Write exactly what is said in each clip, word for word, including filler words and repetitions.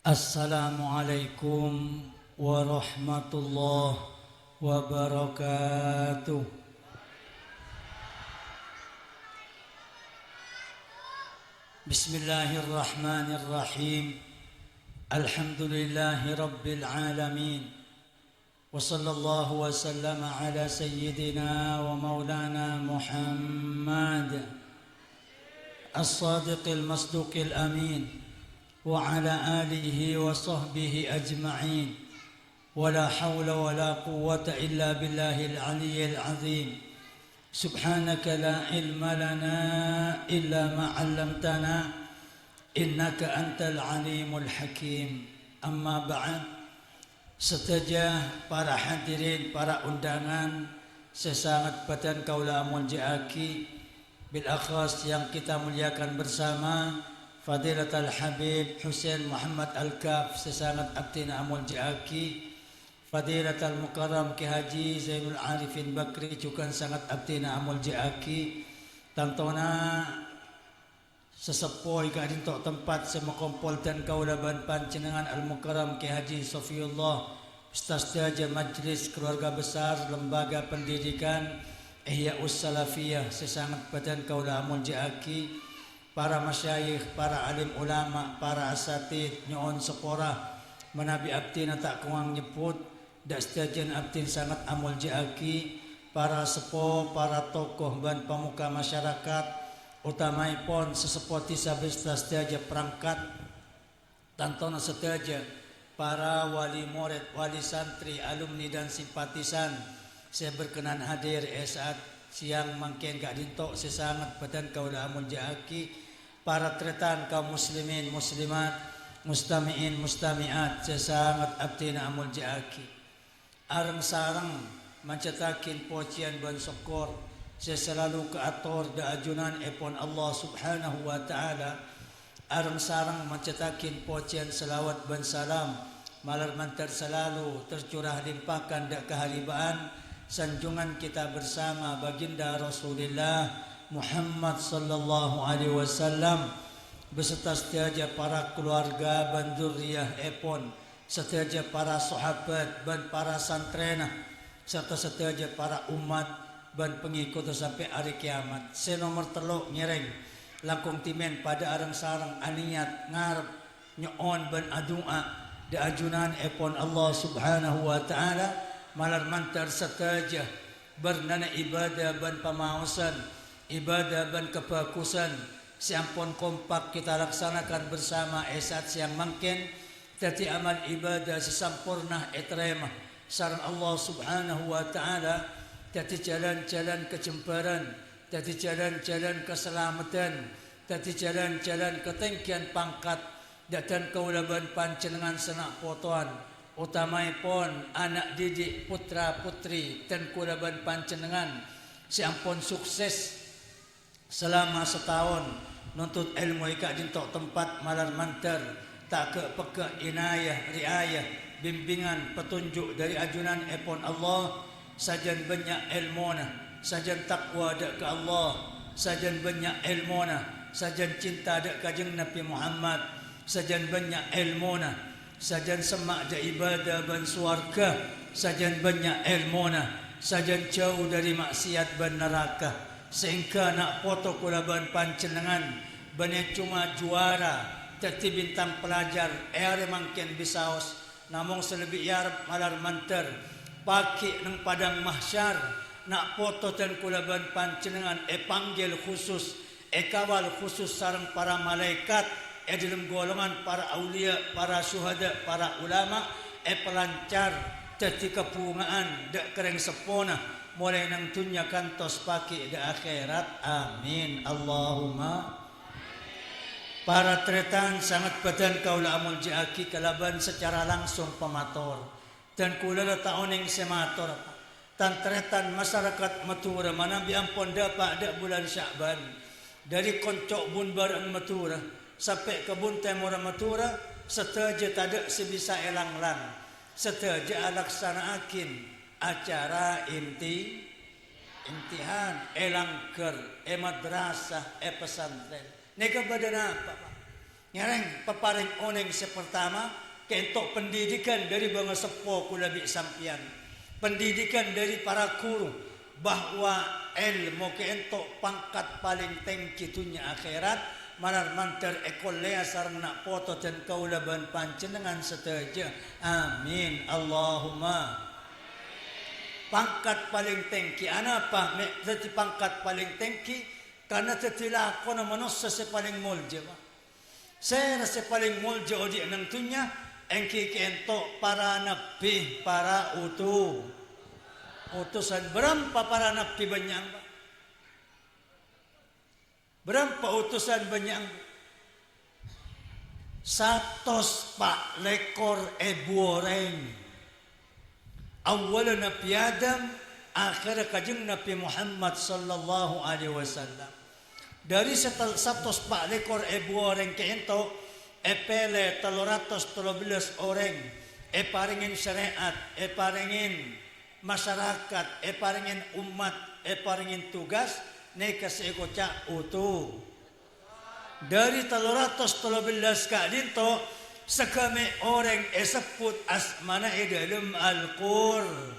Assalamualaikum warahmatullahi wabarakatuh. Bismillahirrahmanirrahim. Alhamdulillahi rabbil alamin. Wa sallallahu wa sallama ala sayyidina wa maulana Muhammad as-sadiqil masduqil amin, wa ala alihi wa sahbihi ajma'in. Wa la haula wa la quwwata illa billahil aliyyil azim. Subhanaka la ilma lana illa ma 'allamtana, innaka antal alimul hakim. Amma ba'd. Sadhâjâ para hadirin, para undangan sè sanget bhâdhân kaulâ amoljâ'aghi, bil akhas yang kita muliakan bersama, Fadilatal Habib Husain Muhammad Al-Kaf sè sanget abdhina amoljâ'aghi, Fadilatal Mukarram Kè Haji Zainul Arifin Bakri jhughân sanget abdhina amoljâ'aghi, tantona saseppo è ka'dinto tempat sè makompol dân kaulâ bân panjhennengngan Al-Mukarram Kè Haji Sofiyullah, beserta sadhâjâ majlis keluarga besar Lembaga Pendidikan Ihya Us-Salafiyah sè sanget bhâdhân kaulâ amoljâ'aghi, para masyayikh, para alim ulama, para asatidz, nyo'on sapora, manabi abdhina ta' kowang nyebbhut, Dâ' sadhâjâna abdhina sanget amoljâ'aghi para seppo, para tokoh bân pamoka masyarakat, otamaèpon saseppo dhisa beserta sadhâjâ parangkat, tantona sadhâjâ para wali morèd, wali santri, alumni, dan simpatisan sè berkenan hadir è sa'at sèyang mangkèn ka'dinto sè sanget bhâdhân kaulâ amoljâ'aghi, para tarètan kaum muslimin muslimat, mustami'in mustami'at sè sanget abdhina amoljâ'aghi. Areng-sareng manjhâddhâghi pojhiyân bân sokkor sè salalu kaator dâ' ajunanèpon Allah Subhanahu wa Ta'ala. Areng-sareng manjhâddhâghi pojhiyân, salawat bân salam malar mandhâr salalu tercurah limpahkan dâ' kaharibaan sanjungan kita bersama Baginda Rasulillah Muhammad sallallahu alaihi wasallam beserta sadhâjâ para keluarga bân dzurriyyahèpon, sadhâjâ para sahabat bân para santrèna, sarta sadhâjâ para ommat bân pangèkoddhâ sampè' arè kèyamat. Sè nomer tello' ngèrèng, langkong dhimèn padâ areng-sareng anèyat ngarep, nyo'on bân adu'a dâ' ajunanèpon Allah Subhanahu wa Ta'ala, malar mandhâr sadhâjâ bârnana ibâdâ bân pamaosan, ibâdâ bân kabhâghusân sè ampon kompak kita laksanakan bersama è sa'at sèyang mangkèn, dhâddhi amal ibâdâ sè samporna ètarèma sareng Allah Subhanahu wa Ta'ala, dhâddhi jhâlân-jhâlân kajembhârân, dhâddhi jhâlân-jhâlân kasalameddhân, dhâddhi jhâlân-jhâlân katènggiyân pangkat, dâ' dân kaulâ bân panjhennengngan sè na' potowan, otamaèpon ana' dhibi' pottra-pottrè dân kaulâ bân panjhennengngan sè ampon sukses salama sataon nontot èlmo è ka'dinto tempat malar mandhâr, ta' ghâ'-pegghâ' inayah, ri'ayah, bimbingan, patonjhuk dâri ajunanèpon Allah, sajân bânnya' èlmona, sajân taqwa dâ' ka Allah, sajân bânnya' èlmona, sajân cinta dâ' Kanjeng Nabbhi Muhammad, sajân bânnya' èlmona, sajân semma' dâ' ibâdâ bân sowarghâ, sajân bânnya' èlmona, sajân jhâu dâri ma'siyat bân naraka, saèngghâ na' poto kaulâ bân panjhennengngan bânnè coma juwara, dhâddhi bintang pelajar è arè mangkèn bisaos, namong sè lebbi èarep malar mandhâr, pagghi' neng padang mahsyar, na' poto dân kaulâ bân panjhennengngan èpanggil khusus, èkawal khusus sareng para malaèkat, è dâlem golongan para auliya, para syuhada, para ulama, èpalancar dhâddhi kabhunga'an dâ' ka rèng seppona, molaè neng dhunnya kantos pagghi' dâ' akhèrat. Amin. Allahumma. Para tarètan, sanget bhâdhân kaulâ amoljâ'aghi kalabân sacara langsung pamator. Dân kaulâ la ta' onèng sè mator, apa. Tan-tarètan masarakat Madhurâ manabi ampon dâpa' dâ' bulân Sya'ban, dâri konco' bun bârâ'ân Madhurâ sampè' ka bun tèmorra Madhurâ, sadhâjâ tadâ' sè bisa èlang-lang. Sadhâjâ alaksana'aghin acara inti-, intihan, è langghâr, è madrasah, è pesantren. Nèka bâdâna apa, Pak? Ngèrèng paparèng onèng sè partama, kènto' pendidikan dâri bângaseppo kaulâ bi' sampèyan. Pendidikan dâri para ghuru, bahwa èlmo kènto' pangkat palèng tèngghi dhunnya akhèrat, malar mandhâr èkollèya sareng na' poto dân kaulâ bân panjhennengngan sadhâjâ. Amin. Allahumma. Pangkat palèng tèngghi. Anapa mè' dhâddhi pangkat palèng tèngghi? Karna dhâddhi lakona manossa sè palèng molja, Pa'. Sèra sè palèng molja odi' neng dhunnya, èngghi kènto' para nabbhi, para utu-, utusan. Bârâmpa para nabbhi bânnya'na, Pa'? Bârâmpa utusan bânnya'na? Satos pa' lèkor èbu orèng. Awwalla Nabbhi Adam, akhèrra Kanjeng Nabbhi Muhammad sallallahu alaihi wasallam. Dâri setel-, satos pa' lèkor èbu orèng kènto', èpèlè tello ratos tello bellâs orèng, èparèngè syarè'at, èparèngè masyarakat, èparèngè ommat, èparèngè tugas, nèka sè èkoca' utu-, Dâri tello ratos tello bellâs ka'dinto, saghâmè' orèng èsebbhut asmana è dâlem Al-Qur-,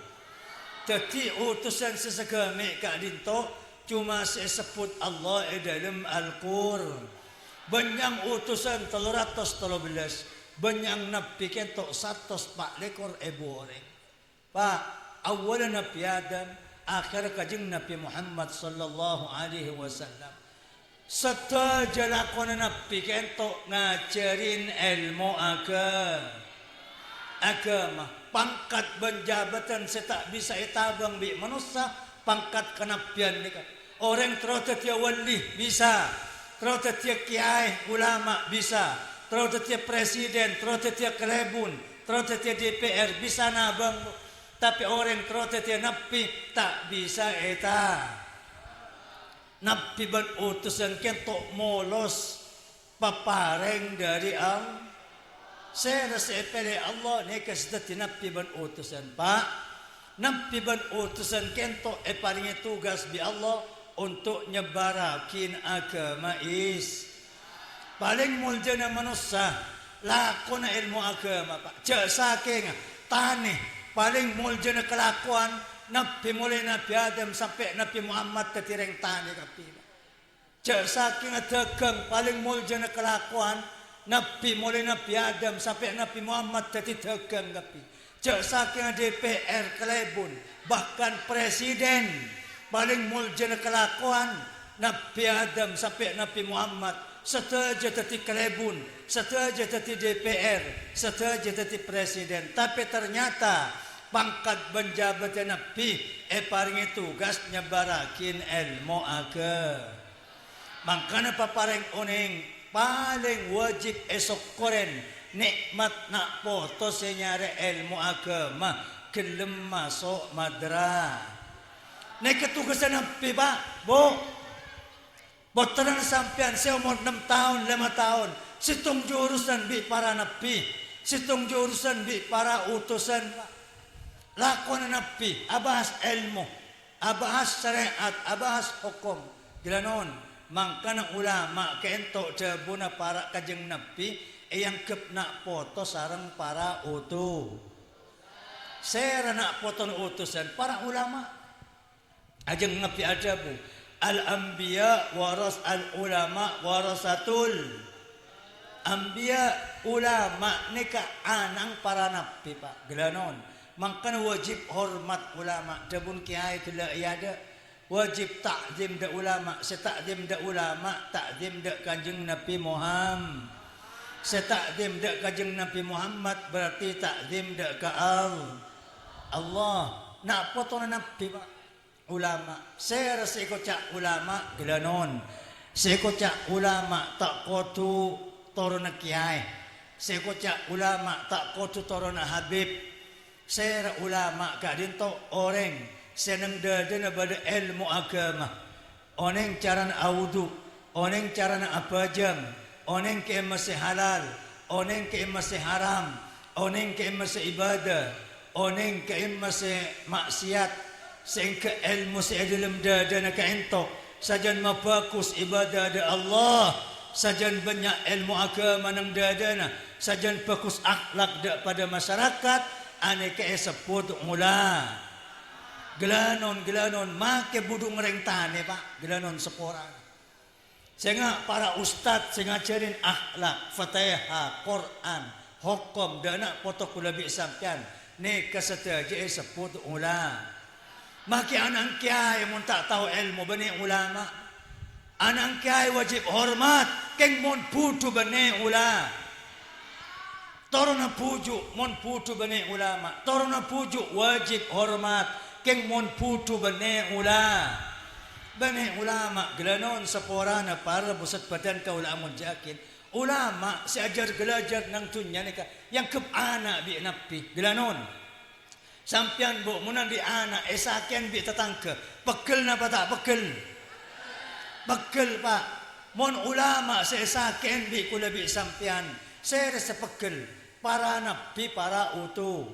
Dhâddhi, utusan sè saghâmè' ka'dinto coma sè èsebbhut Allah è dâlem Al-Qur-, Bânnya'na utusan tello ratos tello bellâs, bânnya'na nabbhi kènto' satos pa' lèkor èbu orèng. Pa', awwalla Nabbhi Adam, akhèrra Kanjeng Nabbhi Muhammad sallallahu alaihi wasallam. Sadhâjâ lakona nabbhi kènto' ngajhâri èlmo aga-, aghâma. Pangkat bân jabatan sè ta' bisa ètabâng bi' manossa, pangkat kanabbhiyân nèka. Orèng terro dhâddhiyâ wali, bisa. Terro dhâddhiyâ kèyaè, ulama, bisa. Terro dhâddhiyâ presiden, terro dhâddhiyâ kalèbun, terro dhâddhiyâ D P R, bisa nabâng. Tapè orèng terro dhâddhiyâ nabbhi, ta' bisa èta-, nabbhi bân utusan kènto' molos paparèng dâri Allah. Sèra sè èpèlè Allah nèka sè dhâddhi nabbhi bân utusan, Pa'. Nabbhi bân utusan kènto' èparèngè tugas bi' Allah onto' nyebbhârraghi aghâma Is-, Palèng moljâna manossa, lakona èlmo aghâma, Pa'. Jhâ' sakènga tanè, palèng moljâna kalakowan, nabbhi molaè Nabbhi Adam sampè' Nabbhi Muhammad dhâddhi rèng tanè kabbhi, Pa'. Jhâ' sakènga dhâghâng, palèng moljâna kalakowan, nabbhi molaè Nabbhi Adam sampè' Nabbhi Muhammad dhâddhi dhâghâng kabbhi. Jhâ' sakènga D P R kalèbun, bahkan presiden, palèng moljâna kalakowan, Nabbhi Adam sampè' Nabbhi Muhammad, sadhâjâ dhâddhi kalèbun, sadhâjâ dhâddhi D P R, sadhâjâ dhâddhi presiden. Tapè ternyata pangkat bân jabatan nabbhi èparèngè tugas nyebbhârraghi èlmo aga-, Mangkana paparèng onèng palèng wajib èsokkorè nè'mat na' poto sè nyarè èlmo aghâma ghellem maso' madra-. Nèka tugassa nabbhi, Pa', Bu. Pottrana sampèyan sè omor ennem taon, lèma taon, sèttong jurusan bi' para nabbhi, sèttong jurusan bi' para utusan, Pa'. Lakona nabbhi, abahas èlmo. Abahas sarè'at, abahas hokom. Ghellâ' non, mangkana ulama ka'ènto' dhâbuna para' Kanjeng Nabbhi èangghep na' poto sareng para utu-. Sèra na' potona utusan? Para ulama. Kanjeng Nabbhi adhâbu, "Al-anbiya waras-, al-ulama warasatul anbiya." Ulama nèka ana'na para nabbhi, Pa'. Ghellâ' non. Mangkana wajib hormat ulama, dhâbuna kèyaè ghellâ' è adâ'. Wajib ta'zim dâ' ulama, sè ta'zim dâ' ulama, ta'zim dâ' Kanjeng Nabbhi Muham-, sè ta'zim dâ' Kanjeng Nabbhi Muhammad berarti ta'zim dâ' ka Al-, Allah. Na' potona nabbhi, Pa'. Ulama. Sèra sè èkoca' ulama? Ghellâ' non. Sè èkoca' ulama ta' kodhu toronna kèyaè. Sè èkoca' ulama ta' kodhu toronna habib. Sèra ulama ka'dinto? Orèng sè neng dâdâna bâdâ èlmo aghâma. Onèng carana awudu, onèng carana abhâjâng, onèng ka'imma sè halal, onèng ka'imma sè haram, onèng ka'imma sè ibâdâ, onèng ka'imma sè ma'siyat, sèngghâ èlmo sè è dâlem dâdâna ka'ènto' sajân mabhâghus ibâdâ dâ' Allah, Sajân bânnya' èlmo aghâma neng dhâdhâna, sajân bhâghus akhlak dâ' padâ masyarakat, anèka èsebbhut ula-, ghâlânon, ghâlânon, makè budhung rèng tanè, Pa', ghâlânon saporana. Sènga' para ustad sè ngajhârin akhlak, Fatihah, Qur'an, hokom, dâ' ana' poto kaulâ bi' sampèyan, nèka sadhâjâ èsebbhut ula-, Makè ana' kèyaè mon ta' tao èlmo bânnè ulama. Ana' kèyaè wajib hormat, kèng mon bhudhu bânnè ula-, toronna bhuju' mon bhudhu bânnè ulama. Toronna bhuju' wajib hormat, kèng mon bhudhu bânnè ula-, bânnè ulama. Ghâlânon saporana para bhusat bhâdhân kaulâ amoljâ'aghin. Ulama sè ajhâr-ghâlâjhâr neng dhunnya nèka èangghep ana' bi' nabbhi. Ghâlânon. Sampèyan, Bu, mon andi' ana' èsakè'è bi' tatangghâ, pegghel napa ta' pegghel? Pegghel, Pa'. Mon ulama sè èsakè'è bi' kaulâ bi' sampèyan, sèrè sè pegghel? Para nabbhi, para utu-,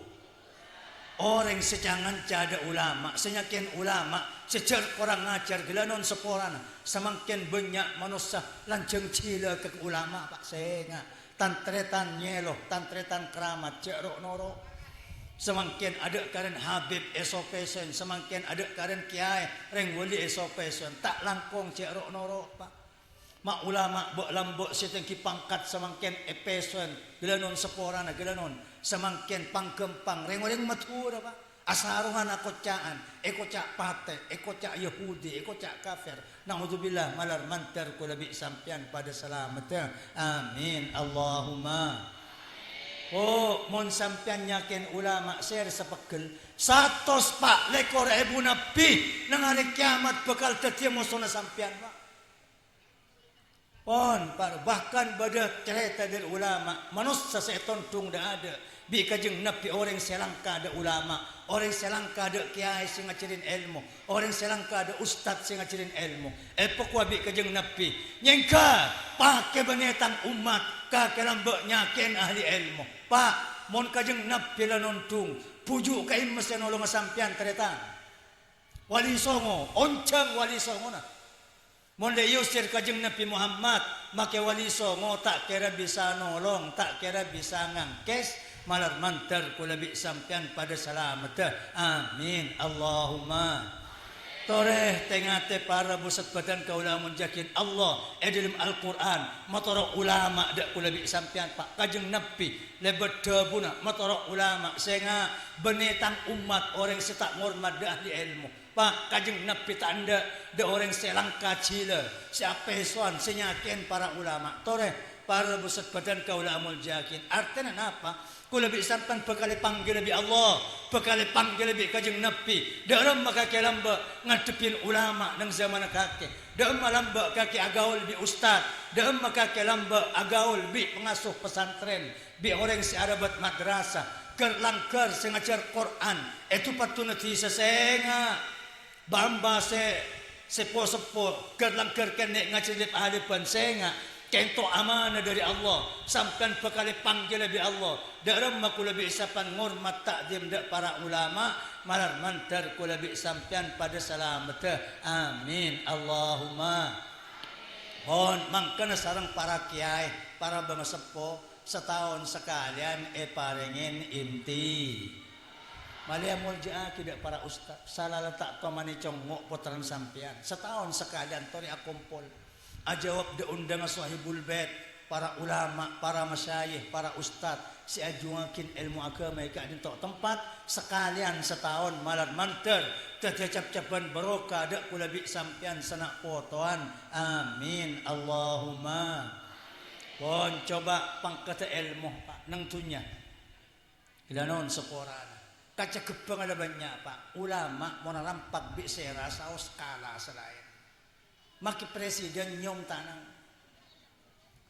orèng sè ca-nganca dâ' ulama, sè nyakè'è ulama, sè jhâr korang ajhâr ghâlânon saporana, samangkèn bânnya' manossa lanjhâng jhilâ ka ulama, Pa', sènga'. Tan-tarètan nyèlo, tan-tarètan keramat, jhâ' ro'-noro'. Samangkèn adâ' karèn habib èso-pèsoèn, samangkèn adâ' karèn kèyaè rèng wali èso-pèsoèn, ta' langkong jhâ' ro'-noro', Pa'. Ma' ulama bâ'-lambâ' sè tèngghi pangkat samangkèn èpèsoèn, ghâlânon saporana ghâlânon, samangkèn pang-ghâmpang rèng-orèng Madhurâ, Pa'. Asarongan akoca'an, èkoca' patè, èkoca' Yahudi, èkoca' kafir. Na'udzubillah, malar mandhâr kaulâ bi' sampèyan padâ salameddhâ. Amin. Allahumma. Oh, mon sampèyan nyakè'è ulama sèrè sè pegghel, satos pa' lèkor èbu nabbhi neng arè kèyamat bhâkal dhâddhiyâ mosona sampèyan, Pa'. Pon, par-, bahkan bâdâ carèta dâri ulama, manossa sè ètondhung dâ'-adâ' bi' Kanjeng Nabbhi orèng sè langka dâ' ulama, orèng sè langka dâ' kèyaè sè ngajhârin èlmo, orèng sè langka dâ' ustad sè ngajhârin èlmo. Èpakowa bi' Kanjeng Nabbhi, "Nyèngghâ, pakè bânnè tang ommat, kakè lambâ' nyakè'è ahli èlmo." Pa', mon Kanjeng Nabbhi la nondhung, bhuju' ka'imma sè nolonga sampèyan, tarètan? Wali Songo, onjhâng Wali Songona. Mon la èusir Kanjeng Nabbhi Muhammad, makè Wali Songo ta' kèra bisa nolong, ta' kèra bisa ngangkès, malar mandhâr kaulâ bi' sampèyan padâ salameddhâ. Amin. Allahumma. Torè, tè-ngatè para bhusat bhâdhân kaulâ amoljâ'aghin Allah è dâlem Al-Qur'an, matoro' ulama dâ' kaulâ bi' sampèyan, Pa'. Kanjeng Nabbhi lèbât dhâbuna, matoro' ulama, sènga' bânnè tang ommat orèng sè ta' ngormat dâ' ahli èlmo. Pa', Kanjeng Nabbhi ta' endâ' dâ' orèng sè langka jhilâ, sè apèsowan, sè nyakè'è para ulama. Torè, para bhusat bhâdhân kaulâ amoljâ'aghin. Artèna napa? Kaulâ bi' sampèyan bhâkal èpanggil bi' Allah, bhâkal èpanggil bi' Kanjeng Nabbhi. Dâ' remma kakè lambâ' ngadhebbhi ulama neng zamanna kakè? Dâ' remma lambâ' kakè agaul bi' ustad? Dâ' remma kakè lambâ' agaul bi' pangasuh pesantren? Bi' orèng sè arabât madrasah, ghâr-langghâr sè ngajhâr Qur'an, èdu-padduna dhisa sènga'. Bâ'-embâ sè seppo-seppo, ghâr-langghâr kènè' ngajhâri lep-alèbân sènga'. Kènto amana dâri Allah, sampèyan bhâkal èpanggil bi' Allah. Dâ' remma kaulâ bi' sampèyan ngormat ta'dhim dâ' para ulama, malar mandhâr kaulâ bi' sampèyan padâ salameddhâ. Amin. Allahumma. Pon, mangkana sareng para kèyaè, para bângaseppo, sataon sakalèyan èparèngè inti. Malè amoljâ'aghi dâ' para ustad, sala la ta' tomanè congngo' pottrana sampèyan. Sataon sakalèyan torè akompol. Ajâwâb dâ' onḍhângnga Sohibul Bait, para ulama, para masyayikh, para ustad sè ajhuwângaghin èlmo aghâma è ka'ḍinto tempat, sakalèyan sataon malar mandhâr dhâddhiyâ cep-cebbhân barokah dâ' kaulâ bi' sampèyan sana' potowan. Amin. Allahumma. Pon, coba pangkaddhâ èlmo, Pa', neng dhunnya. Ghâlânon saporana. Kacaghâbbhângnga la bânnya', Pa'. Ulama mon arampak bi' sèra saos kala sè laèn. Makè presiden nyom tanang.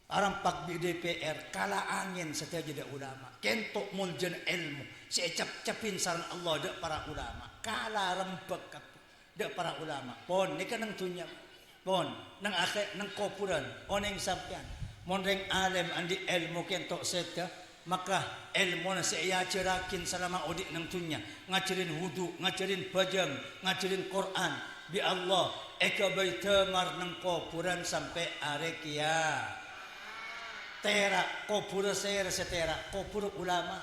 Arampak bi' D P R, kala angèn sadhâjâ dâ' ulama. Kènto moljâna èlmo sè ècep-cepin sareng Allah dâ' para ulama. Kala rembhâk kabbhi. Dâ' para ulama. Pon, nèka neng dhunnya. Pon, neng akhè-, neng kobhurân, onèng sampèyan. Mon rèng alèm anḍi' èlmo kènto sèdhâ, maka èlmona sè èajhârraghin salama oḍi' neng dhunnya, ngajhârin wudu, ngajhârin bhâjâng, ngajhârin Qur'an, Bi' Allah èghâbây dâmar neng kobhurân sampè' arè kèya-, tèra'. Kobhurrâ sèra sè tèra'? Kobhurrâ ulama.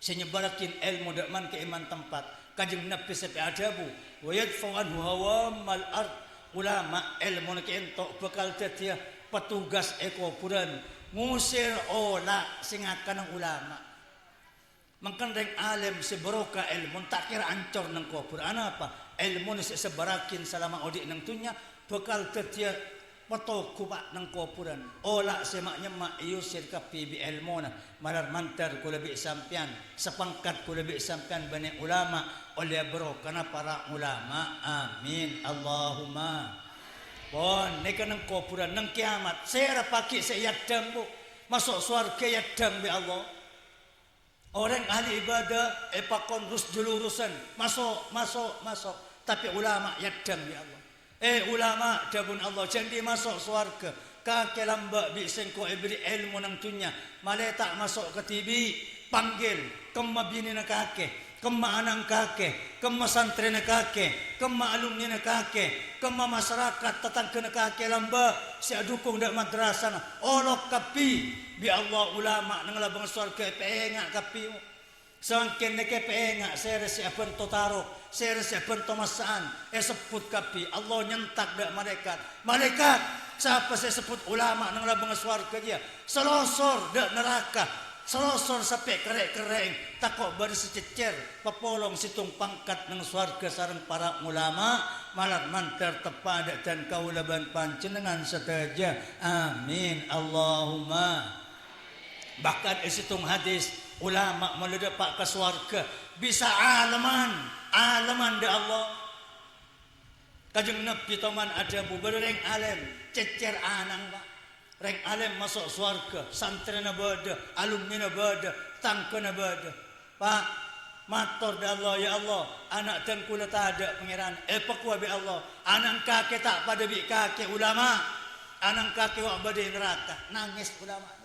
Sè nyebbhârraghi èlmo dâ' man-ka'imman tempat. Kanjeng Nabbhi sampè' adhâbu, "Wa yadfa'u anhu hawammal ard." Ulama èlmona ka'ènto bhâkal dhâddhiyâ petugas è kobhurân, ngosèr ola' sè ngakana ulama. Mangkana rèng alim sè barokah èlmona ta' kèra ancor neng kobhur. Anapa? Èlmona sè èsebbhârraghi salama odi' neng dhunnya bhâkal dhâddhiyâ patogu, Pa', neng kobhurân. Ola' sè ma'-nyemma' èyosèr kabbhi bi' èlmona. Malar mandhâr kaulâ bi' sampèyan, sapangkat kaulâ bi' sampèyan bânnè ulama, ollè barokana para ulama. Amin. Allahumma. Pon, nèka neng kobhurân, neng kèyamat, sèra paghi' sè èaddhâng, Bu? Maso' sowarghâ èaddhâng bi' Allah. Orèng ahli ibadah èpakon rus-, julurusan, "Maso', maso', maso'." Tapè ulama èaddhâng bi' Allah. "Eh, ulama," dhâbuna Allah, "jhâ' andi' maso' sowarghâ. Kakè lambâ' bi' sèngko' èbèrri' èlmo neng dhunnya, malè ta' maso' kadhibi'. Panggil, kemma binèna kakè, kemma ana'na kakè, kemma santrèna kakè, kemma alumnina kakè, kemma masarakat tatangghâna kakè lambâ' sè adhukung dâ' madrasana, olok kabbhi." Bi' Allah, ulama neng labâng sowarghâ èpèènga' kabbhi. Samangkèn nèka èpèènga' sèra sè abhânto taro', sèra sè abhânto massa'an, èsebbhut kabbhi. Allah nyentak dâ' malaèkat, "Malaèkat, sapa sè èsebbhut ulama neng labâng sowarghâ jiyâ, salosor dâ' naraka, salosor sampè' kèrè'-kèrè'èng, tako' bâdâ sè cèccèr, papolong sèttong pangkat neng sowarghâ sareng para ulama." Malar mandhâr teppa' dâ' dân kaulâ bân panjhennengngan sadhâjâ. Amin. Allahumma. Bahkan è sèttong hadis, ulama mon la dâpa' ka sowarghâ, bisa aleman, aleman dâ' Allah. Kanjeng Nabbhi toman adhâbu, bâdâ rèng alèm, cèccèr ana'na, Pa'. Rèng alèm maso' sowarghâ, santrèna bâdâ, alumnina bâdâ, tatangghâna bâdâ. Pa', mator dâ' Allah, "Ya Allah, ana' dân kaulâ tadâ', Pangèran, èpakowa bi' Allah. Ana'na kakè ta' padâ bi' kakè ulama. Ana'na kakè wa' bâdâ è naraka." Nangès ulama.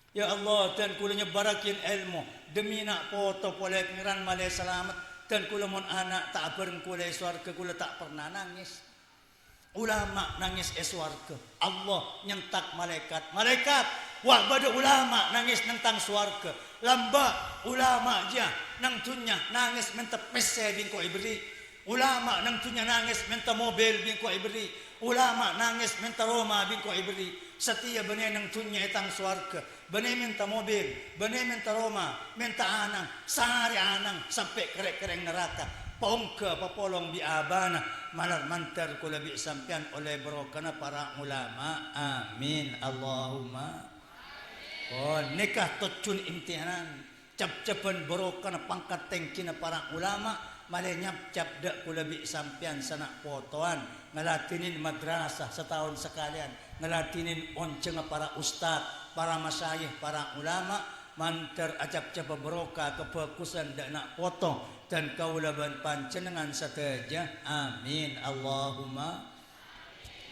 "Ya Allah, dân kaulâ nyebbhârraghi èlmo, dhemmi na' poto polè Pangèran malè salamet. Dân kaulâ mon ana' ta' abhâreng kaulâ è sowarghâ, kaulâ ta' perna." Nangès. Ulama nangès è sowarghâ. Allah nyentak malaèkat, "Malaèkat, wa' bâdâ ulama nangès neng tang sowarghâ. Lambâ' ulama jiyâ neng dhunnya nangès mènta pèssè bi' engko' èbèrri'. Ulama neng dhunnya nangès mènta mobil bi' engko' èbèrri'. Ulama nangès mènta roma bi' engko' èbèrri'. Satèya bânnè neng dhunnya è tang sowarghâ, bânnè mènta mobil, bânnè mènta roma, mènta ana'na, sarè ana'na, sampè' kèrè'-kèrè'èng naraka. Paongghâ papolong bi' abâ'na, malar mandhâr kaulâ bi' sampèyan ollè barokana para ulama. Amin. Allahumma." Oh, nèka tojjhuna imtihanan. Cap-capan barokana pangkat tèngghina para ulama, malè nyap-cap dâ' kaulâ bi' sampèyan sana' potowan, ngaladhinin madrasah sataon sakalèyan, ngaladhinin onjhângnga para ustad, para masyayikh, para ulama, mandhâr acap-capa barokah kabhâghusân dâ' na' poto, dân kaulâ bân panjhennengngan sadhâjâ. Amin. Allahumma.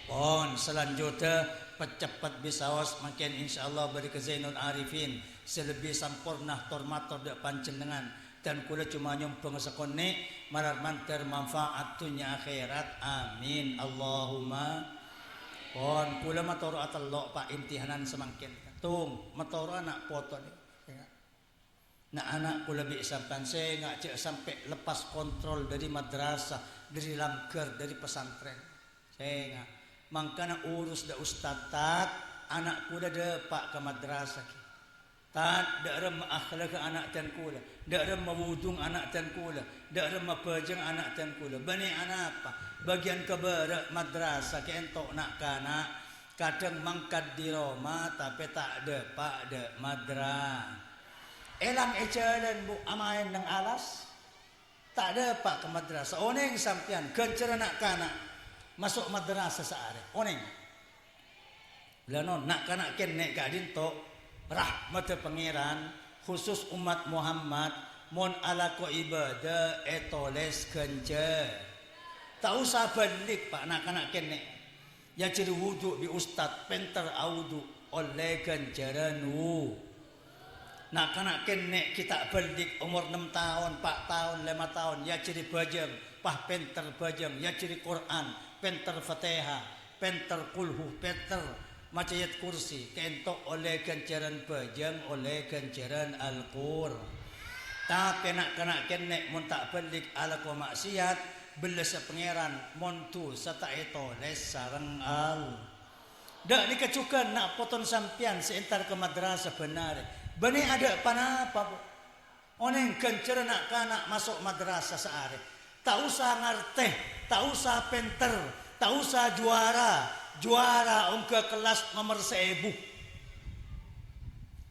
Pon, salanjutnya, peceppet bisaos, mangkèn insyaallah bâdâ ka Zainul Arifin sè lebbi samporna tor-mator dâ' panjhennengngan. Dân kaulâ coma nyombhâng sakonè', malar mandhâr manfaat dhunnya akhèrat. Amin. Allahumma. Pon, kaulâ matoro'a tello', Pa', imtihanan samangkèn. Tung, matoro'a na' poto nè. Na'-ana' kaulâ bi' sampèyan sènga' jhâ' sampè' lepas kontrol dâri madrasah, dâri langghâr, dâri pasantrèn. Sènga'. Mangkana urus dâ' ustad, Tad, ana' kaulâ dâpa' ka madrasah, ghi. Tad, dâ' remma akhlakka ana' dân kaulâ, dâ' remma wudhuna ana' dân kaulâ, dâ' remma bhâjângnga ana' dân kaulâ. Bânnè anapa? Bâgiyân ka bârâ' madrasah kènto' na'-kana', kadhâng mangkat dâri roma, tapè ta' dâpa' dâ' madra. Èlang è jhâlân, Bu, amaèn neng alas. Ta' dâpa' ka madrasah. Onèng sampèyan, ghânjhârânna na'-kana' maso' madrasah saarè. Onèng. La non, na'-kana' kènè' ka'dinto rahmaddhâ Pangèran, khusus ommat Muhammad, mon alako ibadah ètolès ghânjhâr. Ta' osa abâlik, Pa', na'-kana' kènè'. Èajhâri wudhu bi' ustad, pènter awudhu, ollè ghânjhârân wu-, Na'-kana' kènè' ghi' ta' bâlik, omor nem taon, pa' taon, lèma taon, èajhâri bhâjâng, Pas pènter bhâjâng, yajri Qur'an, pènter Fatihah, pènter Qulhu, pènter maca Ayat Kursi, kaènto ollè ghânjhârân bhâjâng, ollè ghânjhârân Al-Qur. Tapè na'-kana' kènè' mon ta' bâlik alako ma'siyat, bellâssa Pangèran, mon dhusa ta' ètolès sareng Al-, Dâ' nèka jhughân na' potona sampèyan sè èntar ka madrasah bân arè. Bânnè adâ' panapa, Bu? Onèng ghânjhârân na'-kana' maso' madrasah saarè. Ta' osa ngartè, ta' osa pènter, ta' osa juwara. Juwara ongghâ kellas nomer saèbu.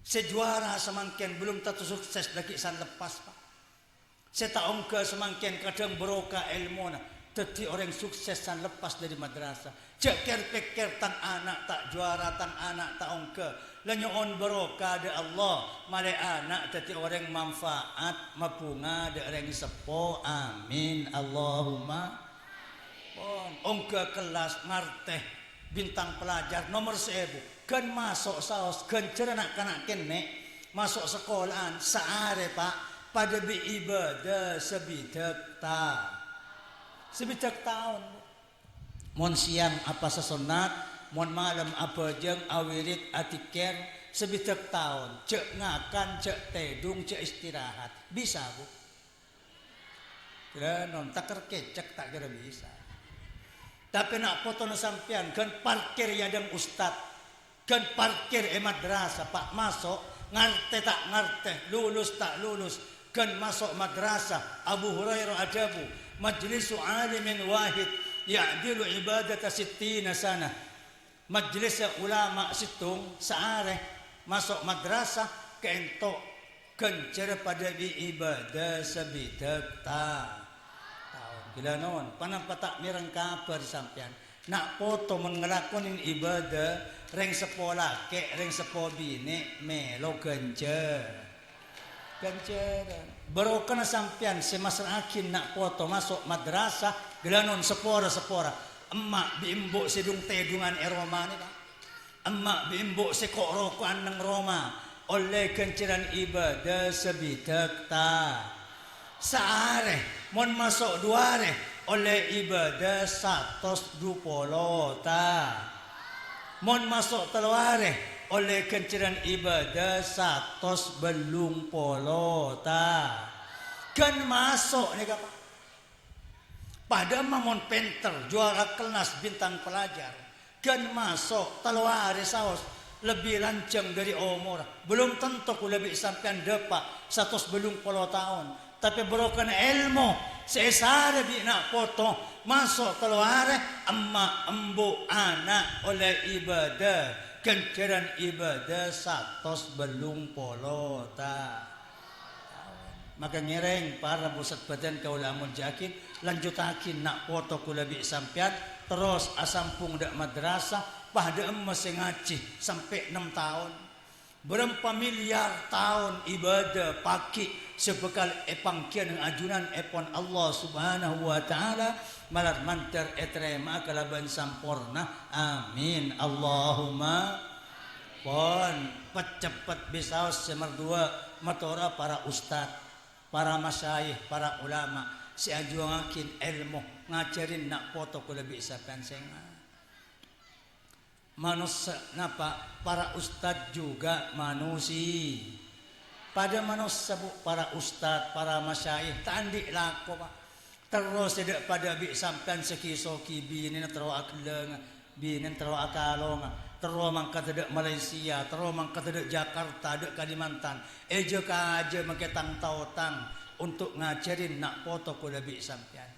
Sè juwara samangkèn belum tanto sukses, laghi' san leppas, Pa'. Sè ta' ongghâ samangkèn kadhâng barokah èlmona, dhâddhi orèng sukses san leppas dâri madrasah. Jhâ' kèr-pèkkèr tang ana' ta' juwara, tang ana' ta' ongghâ. La nyo'on barokah dâ' Allah, malè ana' dhâddhi orèng manfaat, mabhunga dâ' rèng seppo. Amin. Allahumma. Pon, ongghâ kellas, ngartè, bintang pelajar nomer saèbu. Ghân maso' saos, ghânjhârân na'-kana' kènè', maso' sakola'an, saarè, Pa', padâ bi' ibâdâ sabidhâk ta-, sabidhâk taon. Mon sèyang apowasa sonnat, mon malem abhâjâng, awirid, adzikkèr, sabidhâk taon. Jhâ' ngakan, jhâ' tèdung, jhâ' istirahat. Bisa, Bu? Ghellâ' non, takèr kècèk ta' kèra bisa. Tapè na' potona sampèyan ghân parkir è adâ'na ustad, ghân parkir è madrasah, Pa', maso', ngartè ta' ngartè, lulus ta' lulus, ghân maso' madrasah. Abu Hurairah adhâbu, "Majlisu alimin wahid ya'dilu ibadata sittina sanah." Majlissa ulama sèttong saarè maso' madrasah kaènto ghânjhârân padâ bi' ibâdâ sabidhâk ta-, taon. Ghellâ' non, ponapa ta' mèreng kabhâr sampèyan? Na' poto mon ngalakonè ibâdâ, rèng seppo lakè', rèng seppo binè' mèlo ghânjhâ-, Ghânjhârân. Barokana sampèyan sè massra'aghi na' poto maso' madrasah, ghellâ' non sapora-sapora. Emma' bi' embu' sè dhung-tèdhungan è romana, Pa'. Emma' bi' embu' sè ko'-roko'an neng roma, ollè ghânjhârân ibâdâ sabidhâk ta-, saarè, mon maso' du arè, ollè ibâdâ satos du polo ta-, Mon maso' tello arè, ollè ghânjhârân ibâdâ satos bâllung polo ta-, ghân maso' nèka, Pa'. Padâ emma mon pènter, juwara kellas, bintang pelajar, ghân maso' tello arè saos lebbi lanjhâng dâri omorra. Belum tanto kaulâ bi' sampèyan dâpa' satos bâllung polo taon. Tapè barokana èlmo sè èsarè bi' na' poto, maso' tello arè, emma', embu', ana' ollè ibâdâ ghânjhârân ibâdâ satos bâllung polo ta-, taon. Maka ngèrèng, para pusat bâdân kaulâ amoljâ'aghi, lanjuttaghi na' poto kaulâ bi' sampèyan, terros asambhung dâ' madrasah, padâ emma sè ngajhi sampè' nem taon. Bârâmpa milyar taon ibâdâ paghi' sè bhâkal èpangghiyâ neng ajunanèpon Allah Subhanahu wa Ta'ala, malar mandhâr ètarèma'a kalabân samporna. Amin. Allahumma. Pon, pet-ceppet bisaos sè mardhuwâ', matora para ustad, para masyayikh, para ulama sè ajuwângaghi èlmo, ngajhâri na' poto kaulâ bi' sampèyan sènga'. Manossa, napa, para ustad juga manusi-, padâ manossa, Bu, para ustad, para masyayikh, ta' andi' lako, Pa'. Terro sè dâ'-padâ bi' sampèyan sè ghi-soghi, binèna terro aghellângnga, binèna terro akalonga, terro mangkada dâ' Malaysia, terro mangkada dâ' Jakarta, dâ' Kalimantan, èjâ-kajâ makè tang-taotang untuk ngajhâri na' poto kaulâ bi' sampèyan.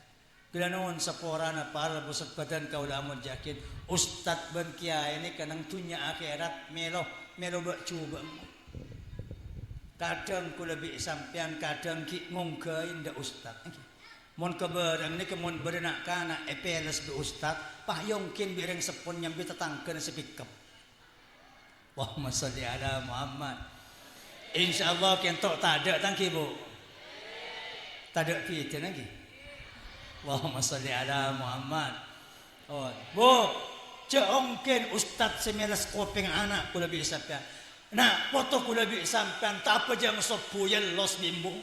Ghellâ' non saporana para pusat bâdân kaulâ amoljâ'aghi, ustad bân kèyaè nèka neng dhunnya akhèrat mèlo, mèlo bâ'-jhubâ'. Kadhâng kaulâ bi' sampèyan kadhâng ghi' ngongghâi dâ' ustad. Mon kabârâng nèka mon bâdâ na'-kana' èpèles bi' ustad, pas yongkèn bi' rèng seppona nyambi tatangghâna sè pèkkep. Allahumma sholli ala Muhammad. Insyaallah kento tadâ' tanggi, Bu. Tadâ' bhidhâna, ghi. Allahumma sholli ala Muhammad. Oh, Bu, jhâ' ongghèn ustad sè mèles kopèng ana' kaulâ bi' sampèyan. Na' poto kaulâ bi' sampèyan ta' abhâjâng sobbhu yellos bi' embu'.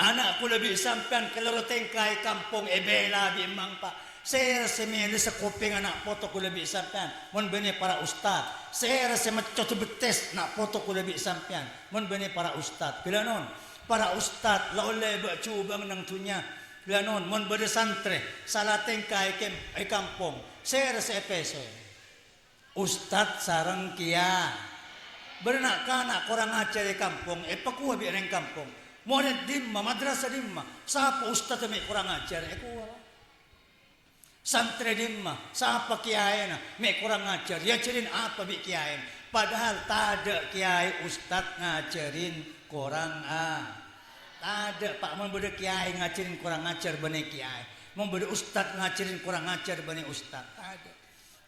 Ana' kaulâ bi' sampèyan kalèro tèngka è kampong èbhilâ bi' emma'na, Pa'. Sèra sè mèlè sakopèng ana' poto kaulâ bi' sampèyan, mon bânnè para ustad? Sèra sè meccodhâ bettès ana' poto kaulâ bi' sampèyan, mon bânnè para ustad? Ghâlânon, para ustad la ollè bâ'-jhubâ'ân neng dhunnya. Ghâlânon, mon bâdâ santrè sala tèngka è kem-, è kampong, sèra sè èpèsowè? Ustad sareng kiya-, bâdâ na'-kana' korang ajhâr è kampong, èpakowa bi' rèng kampong. Morèd dimma, madrasah dimma, sapa ustadda mè' korang ajhâr, èkowa. Santrè dimma, sapa kiyaèna, mè' korang ajhâr, èajhârin apa bi' kiyaèna. Padahal tadâ' kiyaè ustad ngajhârin korang a-, tadâ', Pa'. Mon bâdâ kiyaè ngajhârin korang ajhâr, bânnè kiyaè. Mon bâdâ ustad ngajhârin korang ajhâr, bânnè ustad. Tadâ'.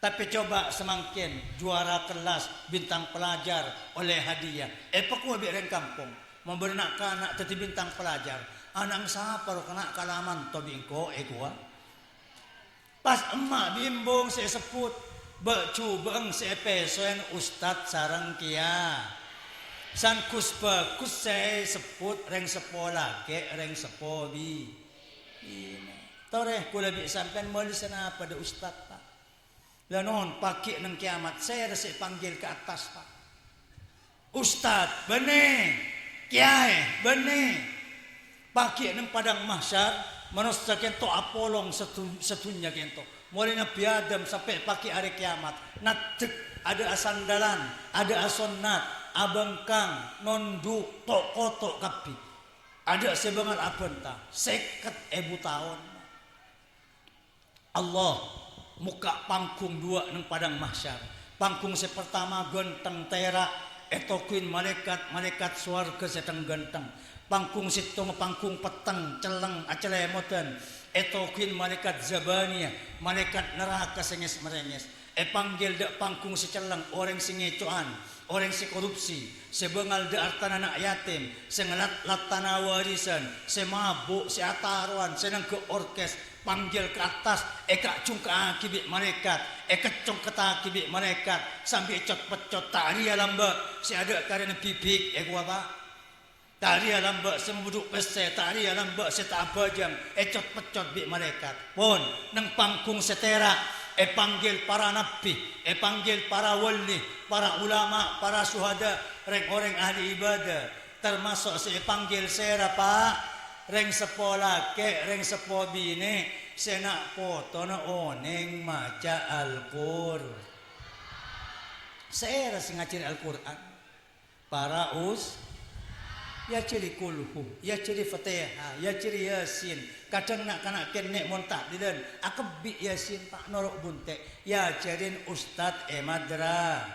Tapè coba samangkèn juara kelas, bintang pelajar, ollè hadiah, èpakowa bi' rèng kampong. Mon bâdâ na'-kana' dhâddhi bintang pelajar, ana'na sapa rowa kana' kalaman to bi' engko' èkowa? Pas emma' bi' embung sè èsebbhut, bâ'-jhubâ'ân sè èpèsowèn ustad sareng kiya-, san gus-bhâgus sè èsebbhut rèng seppo lakè', rèng seppo bi-, binè'. Torè, kaulâ bi' sampèyan mèlè sanapa dâ' ustad, Pa'? Ghâlânon, pagghi' neng kiyamat, sèra sè èpanggil ka attas, Pa'? Ustad, bânnè. Kiyaè, bânnè. Pagghi' neng padang mahsyar, manossa kènto apolong sadu-, sadhunnya kènto. Molaè Nabbhi Adam sampè' pagghi' arè kiyamat, naddhek, adâ'â sandalan, adâ'â sonnat, abhângkang, nondhu', to'-koto' kabbhi. Adâ' sè bângal abânta, sèket èbu taon. Allah mokka' panggung duwâ' neng padang mahsyar. Panggung sè partama ghântheng tèra', ètogghuwin malaèkat-malaèkat sowarghâ sè thèng-ghântheng. Panggung sèttongnga panggung petteng, celleng, acalèmodhân, ètogghuwin malaèkat Zabaniyah, malaèkat naraka sè ngès-marèngès. Èpanggil dâ' panggung sè celleng orèng sè ngèco'an, orèng sè korupsi, sè bângal dâ' artana na' yatim, sè ngelat-lat tana warisan, sè mabuk, sè atarowan, sè nangghâ orkes, panggil ka attas, èkajhungka'aghi bi' malaèkat, èkècongkettaghi bi' malaèkat, sambi ècot-peccot, ta' rèya lambâ' sè adâ' karèna bibik, èkowa, Pa'? Ta' rèya lambâ' sè mabudhu' pèssè, ta' rèya lambâ' sè ta' abhâjâng, ècot-peccot bi' malaèkat. Pon, neng panggung sè tèra', èpanggil para nabbhi, èpanggil para wali, para ulama, para syuhada, rèng-orèng ahli ibadah. Tamaso' sè èpanggil sèra, Pa'? Rèng seppo lakè', rèng seppo binè', sè na' potona onèng maca Al-Qur-, sèra sè ngajhâri Al-Qur'an? Para us-, èajhâri kulhu, èajhâri Fatihah, èajhâri Yasin. Kadhâng na'-kana' kènè' mon tahlilan, akebbhi' Yasin, Pa', noro' bunte', èajhârin ustad è madra-.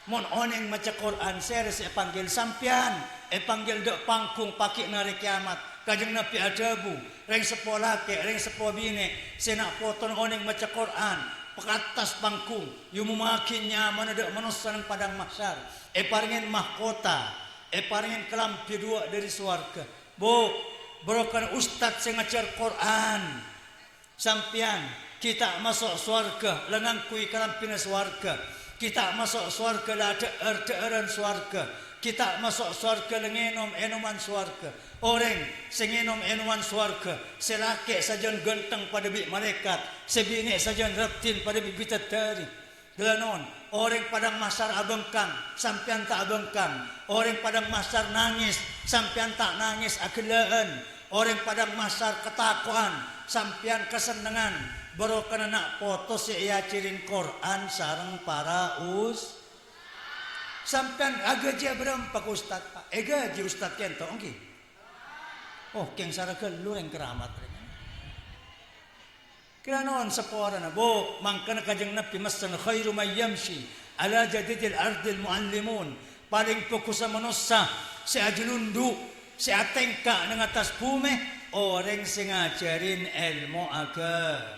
Mon onèng maca Qur'an, sèra sè èpanggil? Sampèyan, èpanggil dâ' panggung pagghi' neng arè kiyamat. Kanjeng Nabbhi adhâbu, "Rèng seppo lakè', rèng seppo binè', sè na' potona onèng maca Qur'an, ka attas panggung, èomomaghi nyamana dâ' manossa neng padang mahsyar, èparèngè mahkota, èparèngè kalambhi duwâ' dâri sowarghâ." Bu, bhârokana ustad sè ngajhâr Qur'an. Sampèyan, ghi' ta' maso' sowarghâ la ngangghuy kalambhina sowarghâ. Ghi' ta' maso' sowarghâ la adhâ'âr-dhâ'ârân sowarghâ. Ghi' ta' maso' sowarghâ la ngènom ènoman sowarghâ. Orèng sè ngènom ènoman sowarghâ, sè lakè' sajân ghântheng padâ bi' malaèkat, sè binè' sajân raddhin padâ bi' bidadari. Ghâlânon, orèng padang mahsyar abhângkang, sampèyan ta' abhângkang. Orèng padang mahsyar nangès, sampèyan ta' nangès aghellâ'ân. Orèng padang mahsyar katako'an, sampèyan kasennengngan. Bhârokana na' poto sè èajhârin Qur'an sareng para us-, sampèyan aghâjiyâ bârâmpa ka ustad, Pa'? Èghâji ustad kènto, ènggi? Oh, kèng sara ghâllu rèng keramat rèng. Ghâlânon saporana, Bu, mangkana Kanjeng Nabbhi messen, "Khairu man yamshi ala jadidil ardil muallimun." Palèng bhâghussa manossa sè ajhâlundhu', sè atèngka' neng attas bhumè, orèng sè ngajhârin èlmo agha-.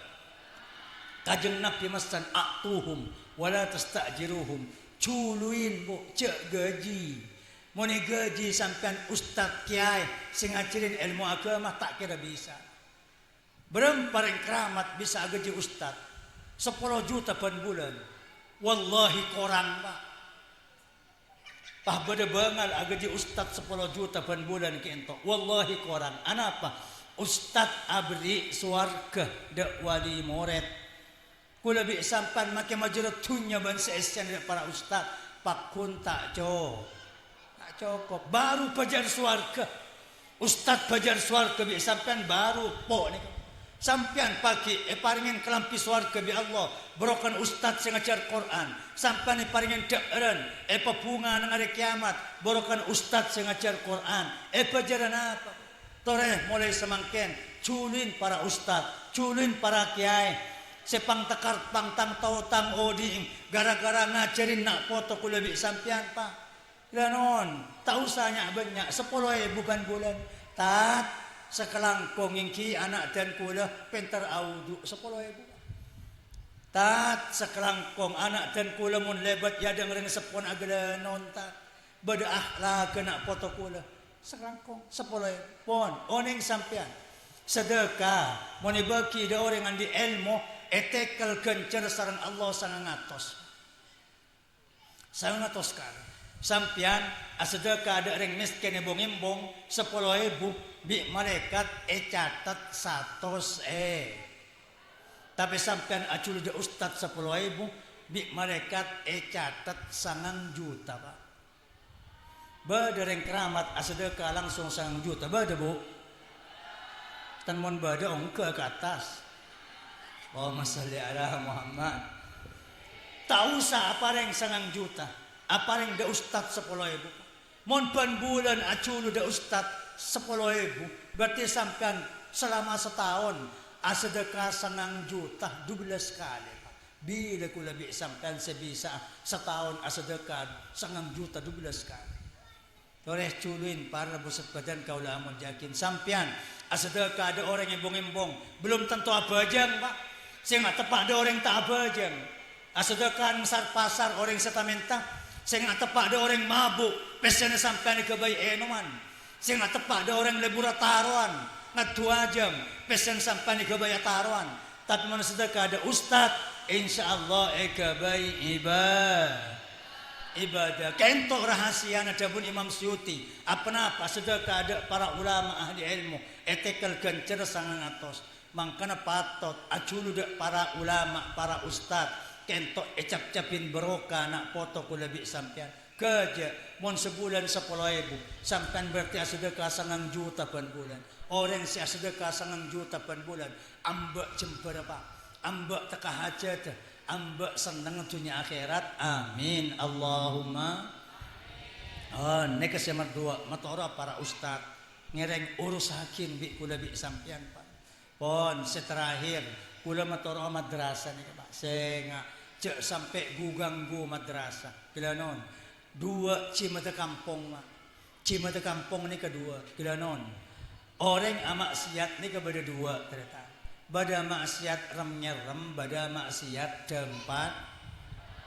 Kanjeng Nabbhi messen, "A'tuhum wa la tasta'jiruhum." Juluwin, Bu, jhâ' ghâji. Mon èghâji sampèyan ustad, kiyaè sè ngajhârin èlmo aghâma, ta' kèra bisa. Bârâmpa rèng keramat bisa aghâji ustad? Sapolo juta bân bulân. Wallahi korang, Pa'. Pas bâdâ bângal aghâji ustad sapolo juta bân bulân kènto. Wallahi korang. Anapa? Ustad aberri' sowarghâ dâ' wali morèd. Kaulâ bi' sampèyan makè majârâ dhunnya bân sè èssèna dâ' para ustad. Pagghun ta' co-, ta' cokop. Baru bâjâr sowarghâ. Ustad bâjâr sowarghâ bi' sampèyan baru po' nèka. Sampèyan paghi' èparèngè kalambhi sowarghâ bi' Allah, bârokana ustad sè ngajhâr Qur'an. Sampèyan èparèngè dhâ'ârân, èpabhunga neng arè kèyamat, bârokana ustad sè ngajhâr Qur'an. Èbâjârâ napa? Torè molaè samangkèn, jhuluin para ustad, jhuluin para kèyaè sè pangtekar pangtang tao tang odi'na ghârâ-ghârâ ngajhâri na' poto kaulâ bi' sampèyan, Pa'. Ghâlânon, ta' osa nya'-bânnya', sapolo èbu bân bulân. Tat, sakalangkong èngghi ana' dân kaulâ pènter awudu', sapolo èbu. Tat, sakalangkong ana' dân kaulâ mon lèbât è adâ'na rèng seppona aghâlânon, Tat. Bâdâ akhlakka na' poto kaulâ. Sakalangkong, sapolo èbu. Pon, onèng sampèyan. Sadâka, mon èbâghi dâ' orèng andi' èlmo, ètèkel ghânjhâr sareng Allah sangang atos. Sangang atos kale. Sampèyan asadâka dâ' rèng mèskèn è bong-embong sapolo èbu, bi' malaèkat ècatet satos è-, tapè sampèyan ajhulu dâ' ustad sapolo èbu, bi' malaèkat ècatet sangang juta, Pa'. Bâdâ rèng keramat asadâka langsung sangang juta, bâdâ, Bu? Tan mon bâdâ, ongghâ ka attas. Allahumma shalli ala Muhammad. Ta' osa aparèng sangang juta, aparèng dâ' ustad sapolo èbu. Mon bân bulân ajhulu dâ' ustad sapolo èbu, berarti sampèyan salama sataon asadâka sangang juta dubellâs kalè, Pa'. Bilâ kaulâ bi' sampèyan sè bisa'a sataon asadâka sangang juta dubellâs kalè? Torè jhuluin para rabu sabâdân kaulâ amoljâ'aghin sampèyan. Asadâka dâ' orèng è bong-embong, belum tanto abhâjâng, Pa'. Sènga' teppa' dâ' orèng ta' abhâjâng. Asadâka neng sar-pasar orèng sè ta-mènta. Sènga' teppa' dâ' orèng mabu', pèssèna sampèyan èghâbây ènoman. Sènga' teppa' dâ' orèng lebur atarowan, ngaddhu ajâm, pèssèna sampèyan èghâbây atarowan. Tapè mon sadâka dâ' ustad, insyaallah èghâbây iba-, ibadah. Ka'ento rahasiana dhâbuna Imam Suyuti, aponapa sadâka dâ' para ulama ahli èlmo ètèkel ghânjhârra sangang atos. Mangkana patot ajhulu dâ' para ulama, para ustad, ka'ento ècapcapin barokah na' poto kaulâ bi' sampèyan. Ghâjâ', mon sabulân sapolo èbu, sampèyan berarti asadâka sangang juta bân bulân. Orèng sè asadâka sangang juta bân bulân, amba' jembhârâ, Pa'. Amba' tekka hajhâddhâ, amba' sennengnga dhunnya akhèrat. Amin. Allahumma. Oh, nèka sè nomer duwâ', matoro'a para ustad. Ngèrèng urussaghin bi' kaulâ bi' sampèyan, Pa'. Pon, sè terakhir, kaulâ matoro'a madrasah nèka, Pa'. Sènga' jhâ' sampè' gu-ganggu madrasah. Ghâlânon. Duwâ' jhimata kampong, Pa'. Jhimata kampong nèka duwâ'. Ghâlânon. Orèng ama'siyat nèka bâdâ duwâ', tarètan. Bâdâ ma'siyat rem-nyerrem, bâdâ ma'siyat dhâng-pad-,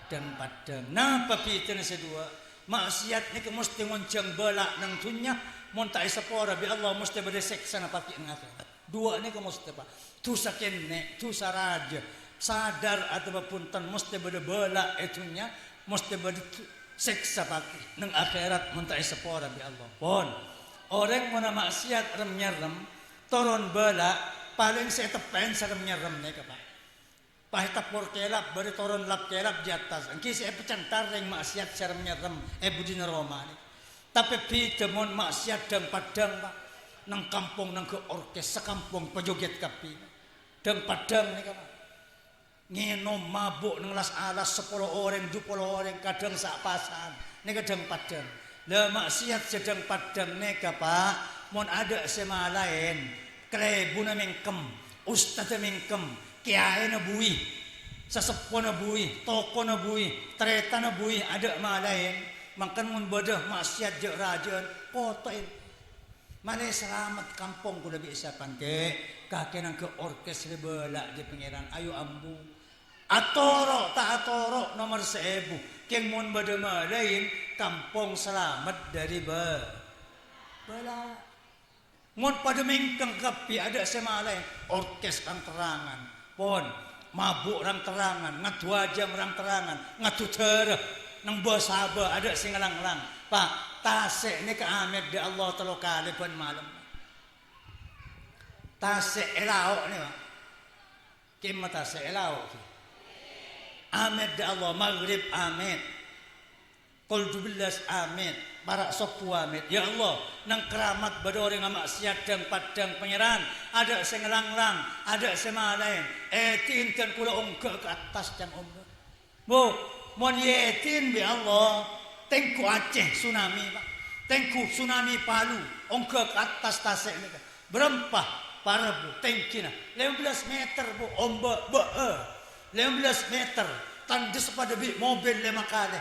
dhâng-paddhâng. Napa bhidhâna sè duwâ'? Ma'siyat nèka mostè ngonjhâng bâlâ' neng dhunnya, mon ta' èsapora bi' Allah mostè bâdâ sèksana paghi' neng akhèrat. Duwâ' nèka mostè, Pa'. Dhusa kènè', dhusa rajâ, sadar atabâ bhunten, mostè bâdâ bâlâ' è dhunnya, mostè bâdâ dhu-, sèksa paghi' neng akhèrat mon ta' èsapora bi' Allah. Pon. Orèng mon ama'siyat rem-nyerrem, toron bâlâ', palèng sè èteppa'è sè rem-nyerrem nèka, Pa'. Pas ètappor kèlap, bâdâ toron lap-kèlap è attas. Èngghi sè èpacenthar rèng ma'siyat sè rem-nyerrem è budina roma nèka. Tapè bhidhâ mon ma'siyat dhâng-paddhâng, Pa'. Neng kampong neng ghâ' orkes, sakampong pajogèt kabbhi. Dhâng-paddhâng nèka, Pa'. Ngènom mabu' neng las-alas sapolo orèng, dupolo orèng, kadhâng sa'-pasa'an. Nèka dhâng-paddhâng. La ma'siyat sè dhâng-paddhâng nèka, Pa', mon adâ' sè malaèn, kalèbunna mèngkem, ustadda mèngkem, kèyaèna buwi, saseppona buwi, tokona buwi, tarètanna buwi, adâ' malaèn, mangkana mon bâdâ ma'siyat jâ'-rajâ'ân, poto'è. Malè salamet kampong kaulâ bi' sampèyan, Kè', kakè nangghâ orkes rè bâlâ' jâ Pangèran, ayo ambu. Atoro' ta' atoro' nomer saèbu, kèng mon bâdâ malaèn, kampong salamet dâri bâ-, bâlâ'. Mon padâ mèngkeng kabbhi adâ' sè malaèn, orkes rang-terrangan, pon, mabu' rang-terrangan, ngaddhu ajâm rang-terrangan, ngaddhu dârâ. Neng bâ-sabâ adâ' sè ngalanglang. Pa', tasè' nèka amèt dâ' Allah tello kalè bân malem. Tasè' è lao' nèka, Pa'. Kemma tasè' è lao', ghi. Amèt dâ' Allah, maghrib amèt. Kol dubellâs amèt, para' sobbhu amèt. Ya Allah, neng keramat bâdâ orèng ama'siyat dhâng-paddhâng Pangèran, adâ' sè ngalanglang, adâ' sè malaèn. Èdin dhân kaulâ ongghâ ka attas can ombâ. Bu, mon èdin bi' Allah, tèngghu Aceh tsunami, Pa'. Tèngghu tsunami Palu, ongghâ ka attas tasè' nèka. Bârâmpa, para' bu, tèngghina? Lèma bellâs mèter, Bu, ombâ' bâ'â. Lèma bellâs mèter, tandhessa padâ bi' mobil lèma kalè.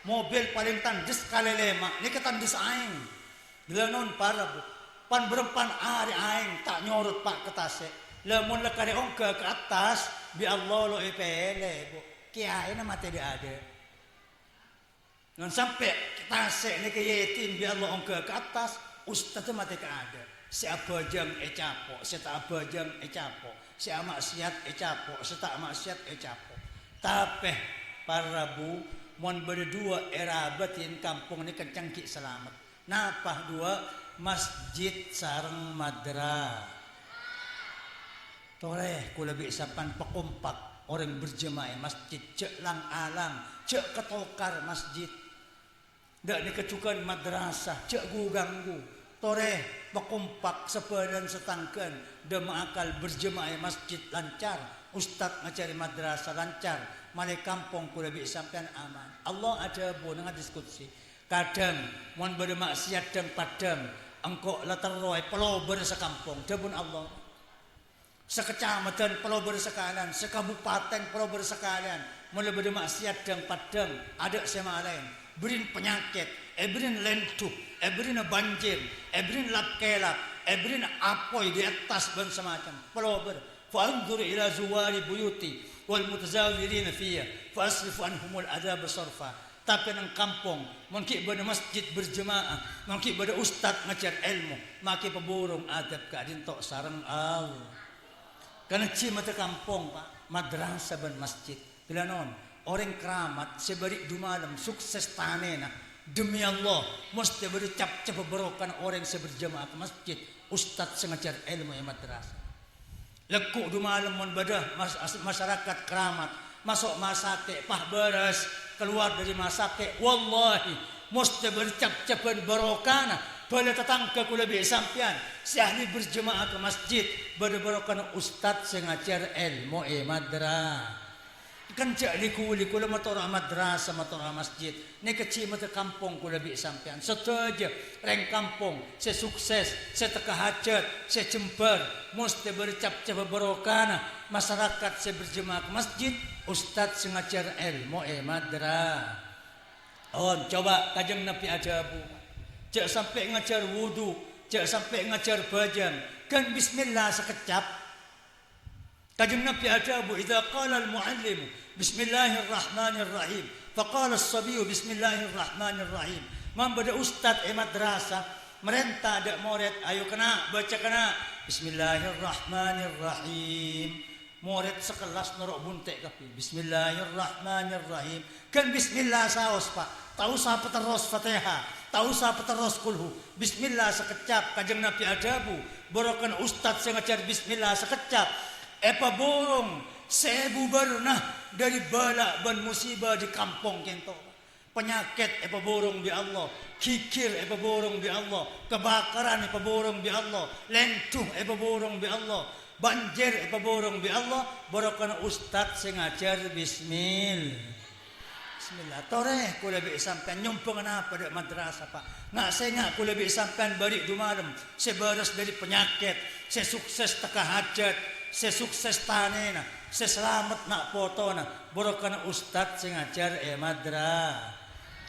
Mobil palèng tandhes kalè lèma, nèka tandhes aèng. Ghellâ' non, para' bu, pan-bârâmpan arè aèng ta' nyorot, Pa', ka tasè'. La mon la karè ongghâ ka attas, bi' Allah lo' èpèlè, Bu. Kèyaèna matè dâ'-adâ'. Ngan sampè' tasè' nèka èdin bi' Allah ongghâ ka attas, ustadda matè ka adâ'. Sè abhâjâng ècapo', sè ta' abhâjâng ècapo', sè ama'siyat ècapo', sè ta' ma'siyat ècapo'. Tapè, para' bu, mon bâdâ duwâ' èrabâtin kampong nèka kencèng ghi' salamet. Napa duwâ'? Masjid sareng madra-, Torè, kaulâ bi' sampèyan pakompak orèng berjamaah è masjid, jhâ' lang-alang, jhâ' katokar masjid. Dâ' nèka jhughân madrasah, jhâ' ghu-ghângghu. Torè, pakompak sabâlân satangghân, dâ' ma'akal berjamaah è masjid lancar, ustad ngajhâri madrasah lancar, malè kampong kaulâ bi' sampèyan aman. Allah adhâbu neng hadis qudsi, "Kadhâng, mon bâdâ ma'siyat dhâng-paddhâng, engko' la terro èpalobâr sakampong," dhâbuna Allah. Sakacammadan palobâr sakalèyan, sakabupaten palobâr sakalèyan, mon la bâdâ ma'siyat dhâng-paddhâng, adâ' sè malaèn, bâdhin panyakèt, èbâdhin lèndhu, èbâdhina banjir, èbâdhin lap-kèlap, èbâdhina apoy di attas bân samacem, palobâr. Fa anzur ila zuwari buyuti wal mutazawirina fiya, fa asrif anhumul adzaba sarfa. Tapè neng kampong, mon ghi' bâdâ masjid berjamaah, mon ghi' bâdâ ustad ngajhâr èlmo, makè paburung adâb ka'dinto sareng Allah. Kanajjhi matè kampong, Pa', madrasah bân masjid. Ghellâ' non, orèng keramat sè bâri' dumalem sukses tanèna, demi Allah, mostè bâdâ cap-cabbhâ barokana orèng sè berjamaah ka masjid, ustad sè ngajhâr èlmo è madrasah. Lagghu' dumalem mon bâdâ mas-, as-, masarakat keramat, maso' masakè', pas bârâs, kalowar dâri masakè', wallahi, mostè bâdâ cap-cabbhân barokana, bhâlâ tatangghâ kaulâ bi' sampèyan, sè ahli berjamaah ka masjid, bâdâ barokana ustad sè ngajhâr èlmo è madra-, Kan jhâ' li-ghuli kaulâ matora madrasah, matora masjid. Nèka jhi' matè kampong kaulâ bi' sampèyan. Sadhâjâ rèng kampong sè sukses, sè tekka hajât, sè jembhâr, mostè bâdâ cap-cabbhâ barokana masarakat sè berjamaah ka masjid, ustad sè ngajhâr èlmo è madra-, On, coba Kanjeng Nabi adhâbu, "Jhâ' sampè' ngajhâr wudu, jhâ' sampè' ngajhâr bhâjâng, ghân bismillah sakeccap." Kanjeng Nabi adhâbu, "Idza qala al-mu'allimu, 'Bismillahirrahmanirrahim,' fa qala as-sabiyyu, 'Bismillahirrahmanirrahim.'" Mon bâdâ ustad è madrasah, marènta dâ' morèd, "Ayo, kana', baca, kana', 'Bismillahirrahmanirrahim.'" Morèd sakellas noro' bunte' kabbhi, "Bismillahirrahmanirrahim." Ghân bismillah saos, Pa'. Ta' osa paterros Fatihah, ta' osa paterros kulhu. Bismillah sakeccap, Kanjeng Nabi adhâbu, barokana ustad sè ngajhâr bismillah sakeccap, èpaborong sèbu bârna dâri bâlâ' bân musibâ di kampong kento. Panyakèt èpaborong bi' Allah, ghighir èpaborong bi' Allah, kabakaran èpaborong bi' Allah, lèndhu èpaborong bi' Allah, banjir èpaborong bi' Allah, barokana ustad sè ngajhâr bismil-, Bismillah. Torè, kaulâ bi' sampèyan nyombhângnga napa dâ' madrasah, Pa'? Nga'-sènga' kaulâ bi' sampèyan bâri' dumalem, sè bârâs dâri panyakèt, sè sukses tekka hajât, sè sukses tanèna, sè salamet na' potona, barokana ustad sè ngajhâr è madra-,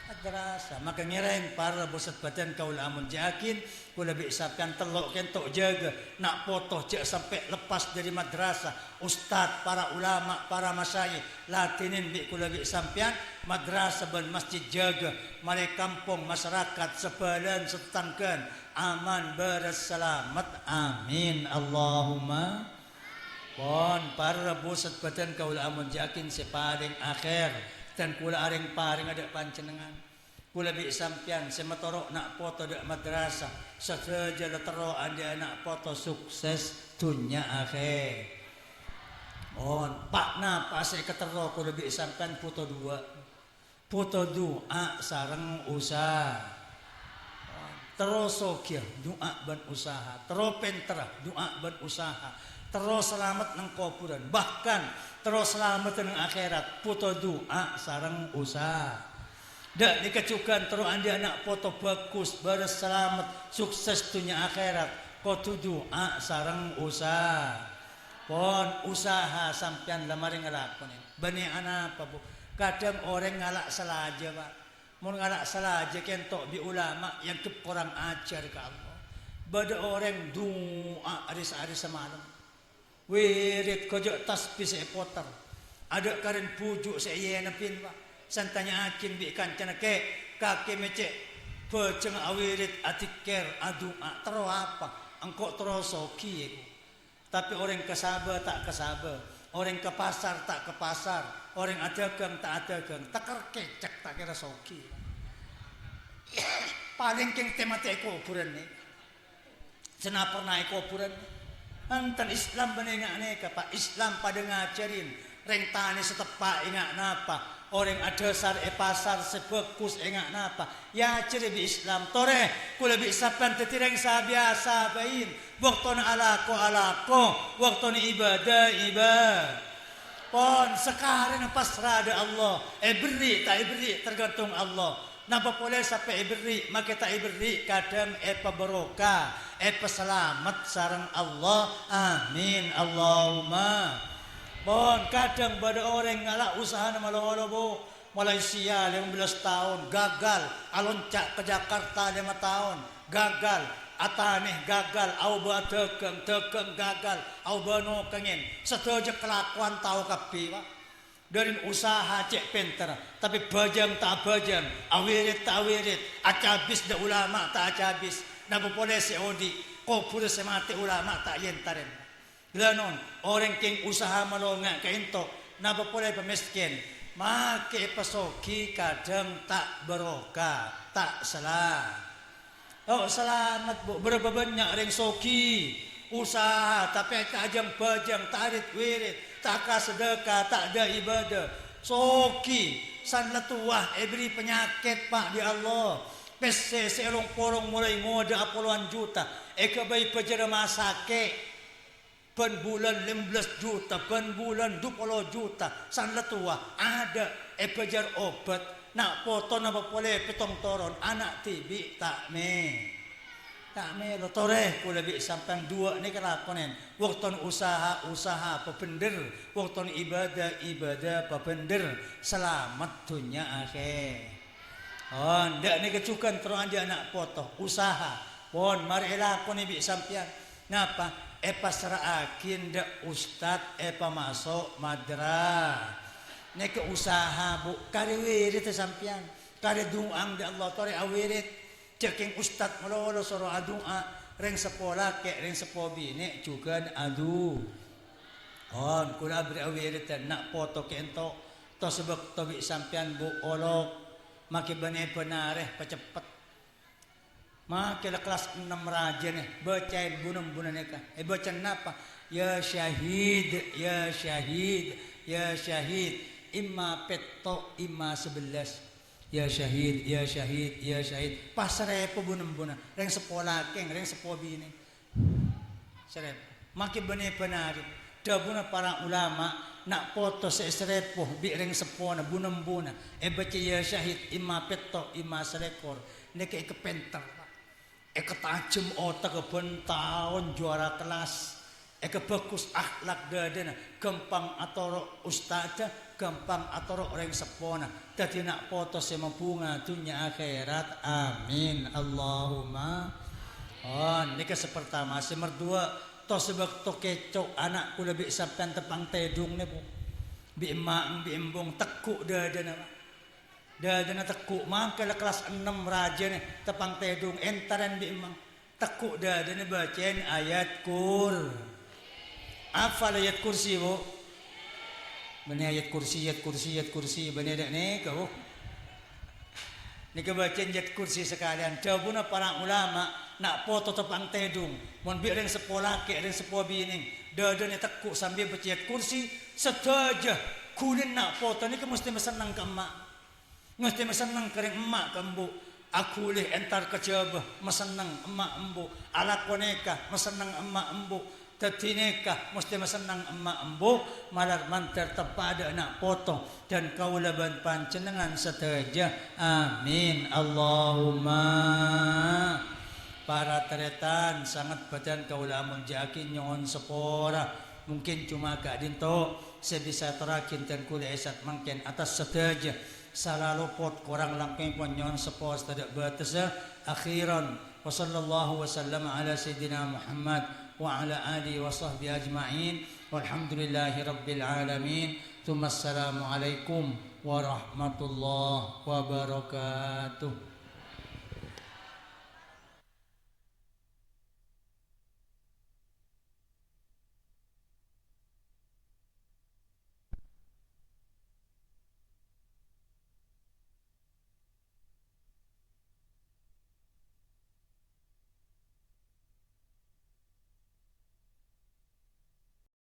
madrasah. Maka ngèrèng para bosèt bâdân kaulâ amonjâ'aghin, Kaulâ bi' sampèyan tello' kento jâgâ, na' poto jhâ' sampè' leppas dâri madrasah, ustad, para ulama, para masyayikh, ladhinin bi' kaulâ bi' sampèyan, madrasah bân masjid jâgâ, malè kampong, masarakat, sabâlân, satatangghân, aman, bârâs, salamet. Amin. Allahumma. Pon, para bosèt bâdân kaulâ amonjâ'aghin sè palèng akhèr. Dan kaulâ arèng-parèng dâ' panjhennengngan. Kaulâ bi' sampèyan sè matoro' na' poto dâ' madrasah, sadhâjâ la terro andi' ana' poto sukses dhunnya akhèr. Mon, pa'-napa' sè èkaterro kaulâ bi' sampèyan buto duwâ'. Buto du'a sareng usaha. Terro sogiyâ, du'a bân usaha. Terro pènterra, du'a bân usaha. Terro salamet neng kobhurân. Bahkan, terro salamet neng akhèrat, buto du'a sareng usaha. Dâ' nèka jhughân terro andi' ana' poto bhâghus, bârâs salamet, sukses dhunnya akhèrat, kodhu du'a sareng usaha. Pon, usaha sampèyan la marè ngalakonè. Bânnè anapa, Bu? Kadhâng orèng ngala' salajâ, Pa'. Mon ngala' salajâ kènto' bi' ulama èangghep korang ajhâr ka Allah. Bâdâ orèng du'a arè-, arè samalem. Wirid ghâjâ' tasbih sè èpoter. Adâ' karèn bhuju' sè èyènepin, Pa'. Sè ètanya'aghin bi' kancana, "Kè, kakè mè' cè' bhâjângnga awirid, adzikkèr, adu'a, terro apa? Engko' terro soghi, èko." Tapè orèng ka sabâ ta' ka sabâ, orèng ka pasar ta' ka pasar, orèng adhâghâng ta' adhâghâng, tèkèr kècèk ta' kèra soghi. Palèng kèng tè-matè è kobhurân nè. Sè na-pernah è kobhurân. Enten Islam bânnè nga' nèka, Pa'. Islam padâ ngajhârin. Rèng tanè sè teppa' enga' napa, orèng adhâsar è pasar sè bhâghus enga' napa, èajhâri bi' Islam. Torè, kaulâ bi' sampèyan dhâddhi rèng sabiyasa bhâi. Bâktona alako, alako. Bâktona ibâdâ, ibâ-, Pon, sakarèna pasra dâ' Allah. Èberri' ta' èberri' tergantung Allah. Napa polè sapè èberri', makè ta' èberri', kadhâng èpabaroka, èpasalamet sareng Allah. Amin. Allahumma. Pon, kadhâng bâdâ orèng ngala' usahana malolo, Bu. Malaysia lèma bellâs taon, gagal. Alonca' ka Jakarta lèma taon, gagal. Atanè, gagal. Aobâ adhâghâng, dhâghâng, gagal. Aobâ nokèngèn. Sadhâjâ kalakowan tao kabbhi, Pa'. Dâri usaha cè' pènter, tapè bhâjâng ta' abhâjâng, awirid ta' awirid, acabis dâ' ulama ta' acabis, napa polè sè odi', kobhurrâ sè matè ulama ta' èentarèn. Lanon, orèng kèng usaha malolo nga' ka'ènto, napa polè pamèskèn, makè èpasoghi kadhâng ta' barokah, ta' sala. Oh, salamet, Bu. Bârâmpa bânnya' rèng soghi, usaha, tapè ta' ajâng-bhâjâng, ta' arit-wirit, ta' akasadhâka, ta' dâ' ibâdâ. Soghi, san la towa, èbèrri' panyakèt, Pa', bi' Allah. Pèssè sè èlong-polong molaè ngodâ'â polowan juta, èghâbây bhâjârâ masakè'. Bân bulân lèma bellâs juta, bân bulân du polo juta, san la towa, adâ' èbhâjâr obât, na' potona papolè pèttong toron, ana' dhibi' ta' mè-, ta' mèlo. Torè, kaulâ bi' sampèyan duwâ' nèka lakonèn. Bâktona usaha, usaha pabhendher. Bâktona ibâdâ, ibâdâ pabhendher. Salamet dhunnya akhèr. Oh, dâ' nèka jhughân terro andi' ana' poto, usaha. Pon, marè èlakonè bi' sampèyan. Napa? Èpassra'aghi dâ' ustad, èpamaso' madra-, nèka usaha, Bu. Karè wirid sampèyan. Karè du'ang dâ' Allah, torè awirid. Jhâ' kèng ustad malolo soro adu'a. Rèng seppo lakè', rèng seppo binè' jhughân adu-, On, kaulâ abherri' awirid, na' poto kènto. Tos bâkto bi' sampèyan, Bu, olok. Makè bânnè bânarè paceppet. Makè la kellas ennem rajâna, bâcaè bu-nembuna nèka. Èbâca napa? Ya Syahid, ya Syahid, ya Syahid. Imma pètto', imma sabellâs. Ya Syahid, ya Syahid, ya Syahid. Pas sarèpo bu-nembuna. Rèng seppo lakè, rèng seppo binè'. Sarèpo. Makè bânnè bânarè. Dhâbuna para ulama, na' poto sè èsarèpo bi' rèng seppona, bu-nembuna, èbâca ya Syahid, imma pètto', imma salèkor. Nèka èkapènter, Pa'. Èkatajhem otakka bân taon juara kellas. Èkabhâghus akhlak dâdâna, ghâmpang atoro' ustadda, ghâmpang atoro' rèng seppona. Dâddhi na' poto sè mabhunga dhunnya akhèrat. Amin. Allahumma. Oh, nèka sè partama. Sè marduwâ', tos bâkto kèco' ana' kaulâ bi' sampèyan teppa'na tèdhung nè, Bu. Bi' emma'na, bi' embhung, tegghu' dâdâna, Pa'. Dâdâna tegghu', mangkè la kellas ennem rajâna, teppa'na tèdhung, èntarèn bi' emma'na. Tegghu' dâdâna bâca'èn ayat kur-, Hafal ayat kursi, Bu? Bânnè ayat kursi, ayat kursi, ayat kursi, bânnè dâ' nèka, oh. Nèka bâca ayat kursi sakalèyan. Dhâbuna para ulama, na' poto tepang tèdung. Mon bi' rèng seppo lakè', rèng seppo binè, dâdâna ètegghu' sambi bâca ayat kursi, sadhâjâ ghulina na' poto nèka mastè masenneng ka emma'. Mastè masenneng ka rèng emma' ka embu'. Aghuli entar ka Jhâbâ, masenneng emma' embu'. Alako nèka, masenneng emma' embu'. Dhâddhi nèka, mastè masenneng emma' embu', malar mandhâr teppa' dâ' na' poto, dân kaulâ bân panjhennengngan sadhâjâ. Amin. Allahumma. Para tarètan, sanget bhâdhân kaulâ amolja'aghi nyo'on sapora. Mungkin coma ka'dinto sè bisa ètorraghi dân kaulâ è sa'at mangkèn. Atas sadhâjâ sala lopot korang langkongèpon nyo'on sapora sè tadâ' bâtessa. Akhiran, wa sallallahu wa sallama ala sayyidina Muhammad wa ala alihi wa sahbihi ajma'in. Walhamdulillahi rabbil alamin. Tsumma assalamualaikum warahmatullahi wabarakatuh.